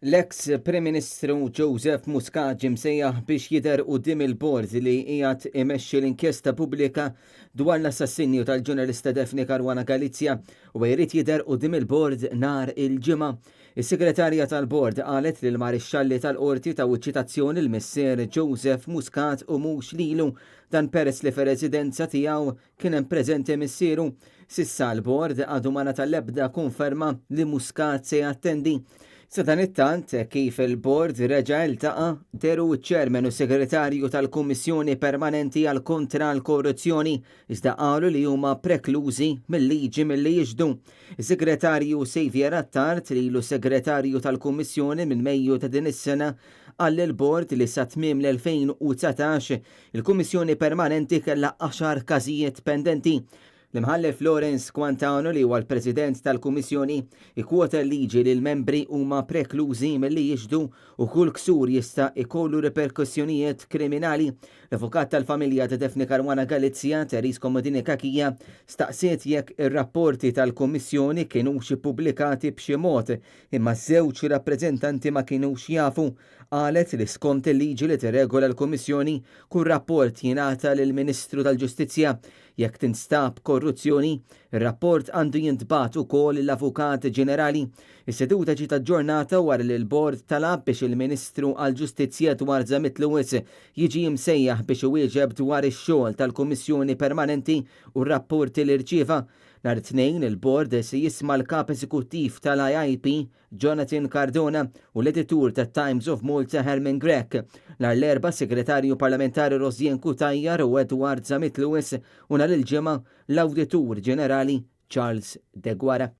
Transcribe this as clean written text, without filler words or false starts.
L-eks Prim Ministru Joseph Muscat ġie msejjaħ biex jidher quddiem il-bord li qiegħed imexxi l-inkjesta pubblika dwar l-assassinju tal-ġurnalista Daphne Caruana Galizia u jrid jidher quddiem il-bord nhar il-Ġimgħa. Is-Segretarja tal-Bord qalet li l-Marixxalli tal-Qorti taw iċ-ċitazzjoni l-missier Joseph Muscat u mhux lilu, dan peress li fir-residenza tiegħu kien hemm preżenti missieru. S'issa l-Bord għadu ma ngħata l-ebda konferma li Muscat se jattendi. Sadanittant, kif il-Bord reġa' iltaqa', dehru ċ-Chairman u Segretarju tal-Kummissjoni Permanenti għal kontra l-Korruzzjoni, iżda qalu li huma preklużi mill-liġi milli jixhdu. Is-Segretarju Saviour Attard, li ilu Segretarju tal-Kummissjoni minn Mejju ta' din is-sena, qal lill-Bord li sa tmiem l-2019 il-Kummissjoni Permanenti kellha għaxar każijiet pendenti. L-Imħallef Lawrence Quantano li huwa l-President tal-Kummissjoni ikkwota l-liġi li l-membri huma preklużi milli jixhdu u kull ksur jista' jkollu riperkussjonijiet kriminali. L-avukat tal-familja ta' Daphne Caruana Galizia, Therese Comodini Cachia, staqsiet jekk ir-rapporti tal-Kummissjoni kinux ippubblikati b'xi mod, imma ż-żewġ rappreżentanti ma kinux jafu. Qalet li skont il-liġi li tirregola l-Kummissjoni, kull rapport jingħata lill-Ministru tal-Ġustizzja. Jekk tinstab korruzzjoni, ir-rapport għandu jintbagħat ukoll lill-Avukat Ġenerali. Is-seduta ġiet aġġornata wara li l-Bord talab biex il-Ministru għall-Ġustizzja Edward Zammit Lewis jiġi msejjaħ biex iwieġeb dwar ix-xogħol tal-Kummissjoni Permanenti u r-rapporti li rċieva. Nhar it-Tnejn il-Bord se jisma' l-Kap Eżekuttiv tal-IIP Jonathan Cardona u l-editur tat-Times of Malta Herman Grech. Nhar l-Erbgħa s-Segretarju Parlamentari Rosianne Cutajar u Edward Zammit Lewis u nhar il-Ġimgħa l-Awditur Ġenerali Charles Deguara.